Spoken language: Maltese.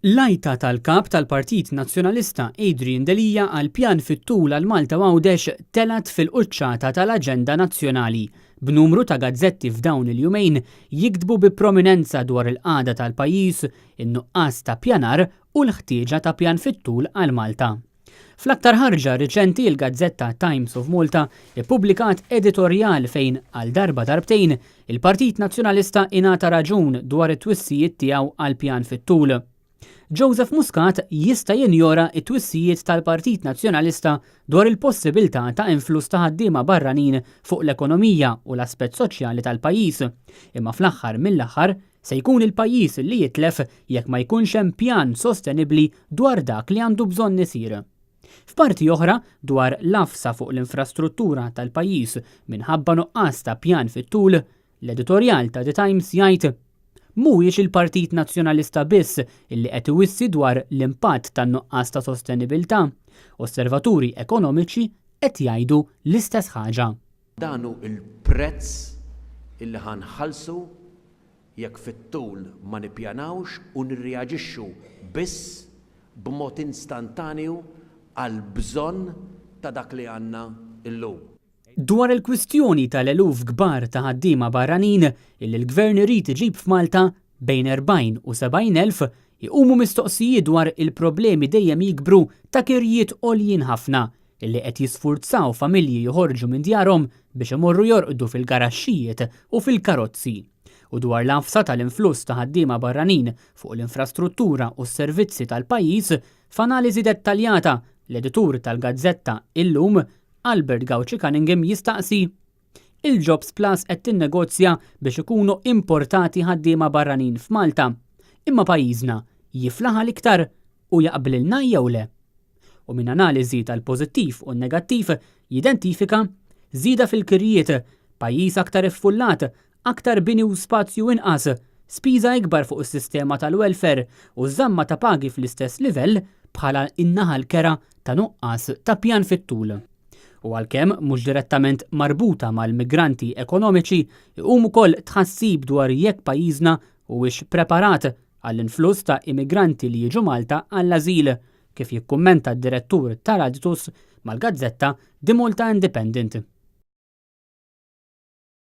L-għajta tal-Kap tal-Partit Nazzjonalista Adrian Delia għal pjan fit-tul għal Malta u Għawdex telgħet fil-quċċata tal-aġenda nazzjonali, b'numru ta' gazzetti f'dawn il-jumejn jiktbu bi prominenza dwar il-qagħda tal-pajjiż, in-nuqqas ta' pjanar u l-ħtieġa ta' pjan fit-tul għal Malta. Fl-aktar ħarġa riċenti l-gazzetta Times of Malta ippubblikat editorjal fejn għal darba darbtejn il-Partit Nazzjonalista ingħata raġun dwar it-twissijiet tiegħu għal pjan fit-tul. Joseph Muscat jista' jinjora t-twissijiet tal-Partit Nazzjonalista dwar il-possibilità ta' influss ta' ħaddiema barranin fuq l-ekonomija u l-aspett soċjali tal-pajjiż, imma fl-aħħar mill-aħħar Se jkun il-pajjiż li jitlef jekk ma jkunx hemm pjan sostenibbli dwar dak li għandu bżonn isir. F'parti oħra, dwar l-għafsa fuq l-infrastruttura tal-pajjiż minħabba nuqqas ta' pjan fit-tul, l-editorjal ta' The Times jgħid, Mhuwiex il-Partit Nazzjonalista biss illi qed iwissi dwar l-impatt tan-nuqqas ta' sostenibilità. Osservaturi ekonomiċi qed jgħidu l-istess ħaġa. Dan hu l-prezz illi ħa nħallsu jekk fit-tul ma nippjanawx u nirreaġixxu biss b'mod instantanju għall-bżonn ta' dak li għandna llum. Dwar il-kwistjoni tal-eluf kbar ta' ħaddiema barranin illi l-Gvern irid iġib f'Malta, bejn 40 u 70 elf, iqumu mistoqsijiet dwar il-problemi dejjem jikbru ta' kirjiet għoljin ħafna illi qed jisfurzaw familji joħorġu minn djarhom biex imorru jorqdu fil-garaxxijiet u fil-karozzi, u dwar l-għafsa tal-influss ta' ħaddiema barranin fuq l-infrastruttura u s-servizzi tal-pajjiż, f'analiżi dettaljata, l-editur tal-gazzetta Illum, Albert Gauci Cunningham jistaqsi, Il-Jobs Plus qed tinnegozja biex ikunu importati ħaddiema barranin f'Malta. Imma pajjiżna jiflaħ għal iktar u jaqblilna jew le? U minn analiżi tal-pożittiv u n-negattiv jidentifika żieda fil-kirjiet, pajjiż aktar iffullat, aktar bini u spazju inqas, spiża ikbar fuq is-sistema tal-welfare u ż-żamma ta' pagi fl-istess livell bħala n-naħa l-kerha ta' nuqqas ta' pjan fit-tul. U għalkemm mhux direttament marbuta mal-migranti ekonomiċi, iqum ukoll tħassib dwar jekk pajjiżna huwiex preparat għall-influss ta' immigranti li jiġu Malta għall-ażil, kif jikkummenta d-direttur tal-Aditus mal-gazzetta The Malta Independent.